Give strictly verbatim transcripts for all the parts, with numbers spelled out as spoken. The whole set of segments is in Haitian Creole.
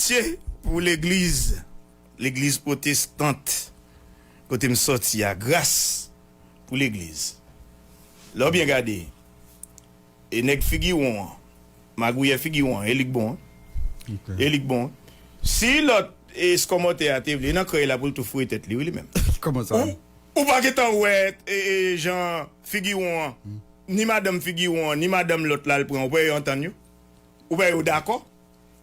Pitié pou legliz, legliz pwotestant, kote m sòti a, gras pou legliz. Lè w byen gade, e nèg figiwon an, magouyè figiwon an, e li k bon, wi. E li k bon, wi. Si lòt, e, èskòmòtè a te vle, nan krèy la pou l tou foure tèt li, wi, li menm. Kòman sa? Ou, ou pa gentan wè, e, e, jan figiwon an, ni madanm figiwon an, ni madanm lòt la l pran, ou pa wè yo antann yo? Ou pa wè yo dakò?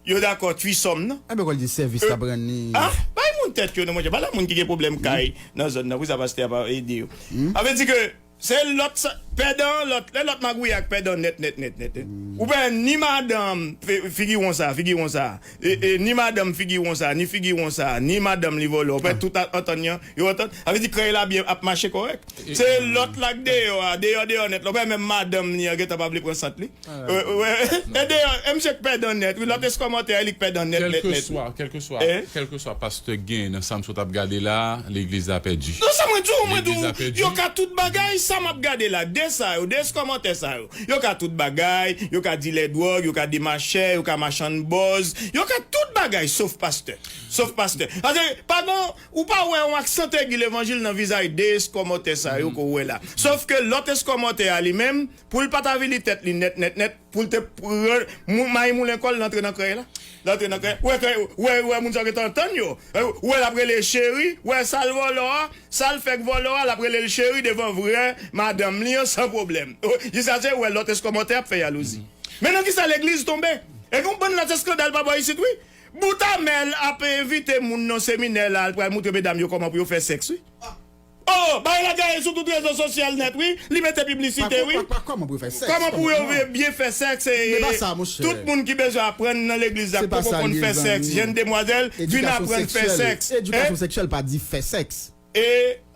Yo dakò twisòm nan. Enben, kòl di sèvis l ap rann li. Ah, bay moun tèt yo non, monchè. Pa la moun ki gen pwoblèm kay nan zòn nan, pou sa pastè a pa ede yo. Sa vle di ke se lòt sa, pèdan an, lòt, lè lòt magouyè ak pèdan nèt, nèt, nèt, nèt. Ou pa wè ni madanm fi-, figiwon sa, figiwon sa, e, e, ni madanm figiwon sa, ni figiwon sa, ni madanm li vòlò. Ou pa wè tout a-, antann yo, yo antann. Sa vle di krèy la byen ap mache kòrèk. Se lòt la k deyò a, deyò, deyò nèt la. Ou pa wè menm madanm li an gentan pa vle pran sant li. E, e, e deyò, e misye k pèdan nèt, wi, lòt èskòmòtè a, li k pèdan nèt, nèt, nèt. Kèlkeswa, kèlkeswa, kèlkeswa pastè k genyen nan sa m sot ap gade la, legliz la pèdi. Non, sa mwen di w, mwen di w, yo ka tout bagay, sa m ap gade la, de sa yo, de èskòmòtè sa yo, yo ka tout bagay, yo ka dilè dwòg, yo ka demachè, yo ka machann bòz, yo ka tout bagay, sof pastè, sof pastè. Paske, pa gon, ou pa wè yon aksan tegi levanjil nan vizaj de èskòmòtè sa yo ke w wè la. Sof ke lòt èskòmòtè a li menm, pou l pa t avili tèt li nèt, nèt, nèt, pou l te pran mou-, mayi moulen kò l, l antre nan krèy la. L antre nan krèy. Ou wè, wè, wè, moun sa yo gentan antann yo. Ou wè, l ap rele cheri, ou wè, sa l vòlò a, sa l fè k vòlò a, l ap rele l cheri devan vrè madanm li an san pwoblèm. Jiskaske ou wè lòt èskòmòtè ap fè jalouzi. Men nan kisa legliz tonbe? Epi yon bann lòt eskandal pa bò isit, wi. Bout Amèl ap envite moun nan seminè la, l pral montre medam yo kòman pou yo fè sèks, wi. Oh, bagay la gaye sou tout rezo sosyal nèt, wi. Li mete piblisite, wi. Pa, pa, pa, kòman pou yo fè sèks? Kòman pou yo byen fè sèks? E, tout moun ki bezwen aprann nan legliz la, k poko konn fè sèks, jèn demwazèl, vin aprann fè sèks. Edikasyon seksyèl pa di fè sèks. E,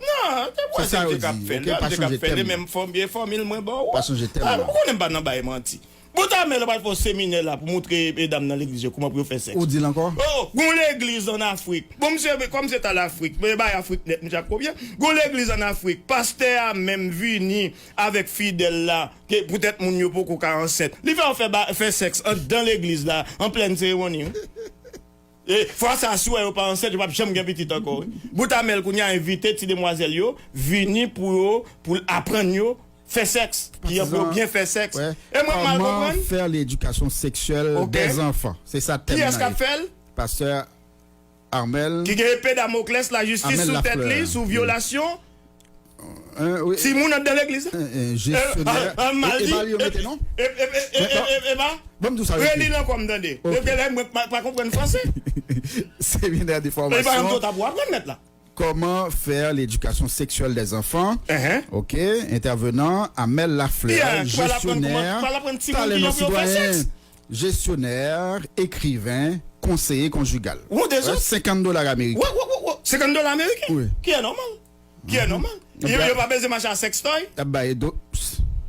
non, demwazèl ki t ap fè l, yo te k ap fè l, e menm fòm, e fòmil mwen ba w. Pa chanje tèm nan. Ou konnen m pa nan bay manti. Bout Amèl pral fè yon seminè la pou montre medam nan legliz yo kòman pou yo fè sèks. Ou di l ankò? Oh, gon legliz ann Afrik. Bon, misye, kòm se ta Lafrik, men bay Afrik nèt, misye ap kopye. Gon legliz ann Afrik, pastè a menm vini avèk fidèl la, ke poutèt moun yo poko ka ansent. Li fè yo fè ba-, fè sèks anndan legliz la, an plèn seremoni, wi. E fwa sa, si w wè yo pa ansent, yo p ap janm gen pitit ankò, wi. Bout Amèl kounye a envite ti demwazèl yo vini pou yo, pou l aprann yo fè sèks, ki jan pou yo byen fè sèks. E mwen m mal konprann. Comment faire l'éducation sexuelle des enfants? Se sa tèm nan ye. Kiyès k ap fè l? Pastè Armel. Ki gen epe Damoklès lajistis sou tèt li, sou vyolasyon. Timoun anndan legliz la. Jesyonè. E pa li yo mete non? E pa? Ban m di w sa yo ekri. Reli l ankò m tande. Depi lè mwen pa konprann franse. Séminaire de formation. E pa yon tap w aprann nèt la. Comment faire l'éducation sexuelle des enfants? Ok, intervenant, Amel Lafleur, gestionnaire, talent citoyen, gestionnaire, écrivain, conseiller conjugal. Senkant dola ameriken. Senkant dola ameriken? Wi. Ki e nòmal. Ki e nòmal. Yo, yo pa bezwen mache a sextoy? Y ap bay do-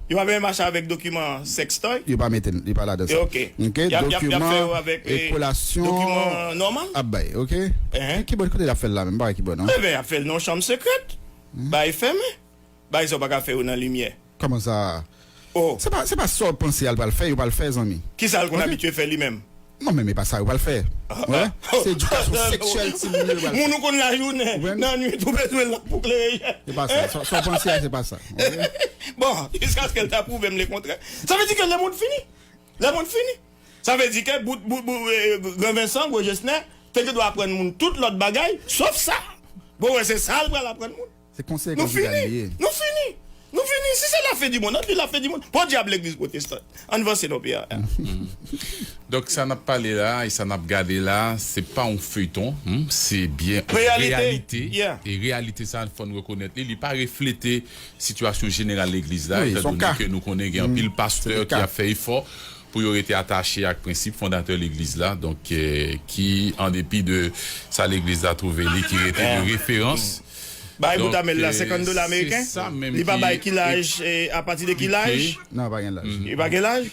Yo pa bezwen mache avèk dokiman sextoy? Yo pa mete l, li pa ladan sa. Ok. Y ap, y ap, y ap fè yo avèk, eh, dokiman nòmal? Ap bay, ok. Ki bò kote l ap fè l la menm? M pa wè ki bò non. Enben, y ap fè l nan yon chanm sekrè. Bay fèmen. Bay sa w pa ka fè yo nan limyè. Kòman sa? Oh. Se pa, se pa sa w panse al pral fè, yo pral fè, zanmi. Kisa l konn abitye fè li menm? Non, men, men pa sa yo pral fè. Wè? Se edikasyon seksyèl timoun yo pral fè. Moun ou konn lajounen, nan nwit ou bezwen lanp pou klere je. Se pa sa. Sa, sa w panse a, se pa sa. Bon, jiskaske l ta pwouve m lekontrè. Sa vle di ke lemonn fini. Lemonn fini. Sa vle di ke bout, bout, bout, eh, Gran Vensan, Gwo Jesnè, te gen dwa aprann moun tout lòt bagay, sof sa. Bon, wè, se sa l pral aprann moun. Se konsèy konjigal li ye. Nou fini. Nou fini. Si se la fin du monde, ann viv la fin du monde. Podyab legliz pwotestan. Ann vanse non, Pierre. Donk, sa n ap pale la e sa n ap gade la, se pa yon feyton, hmm, se byen yon reyalite. E reyalite sa, fò n rekonèt li, li pa reflete sitiyasyon jeneral legliz la, etandone ke nou konnen gen anpil pastè ki ap fè efò pou yo rete atache ak prensip fondatè legliz la, donk, eh, ki, an depi de sa legliz la twouve li, ki rete de referans. Bay bout Amel la senkant dola ameriken. Li pa bay ki laj, eh, apati de ki laj? Non, pa gen laj. Li pa gen laj?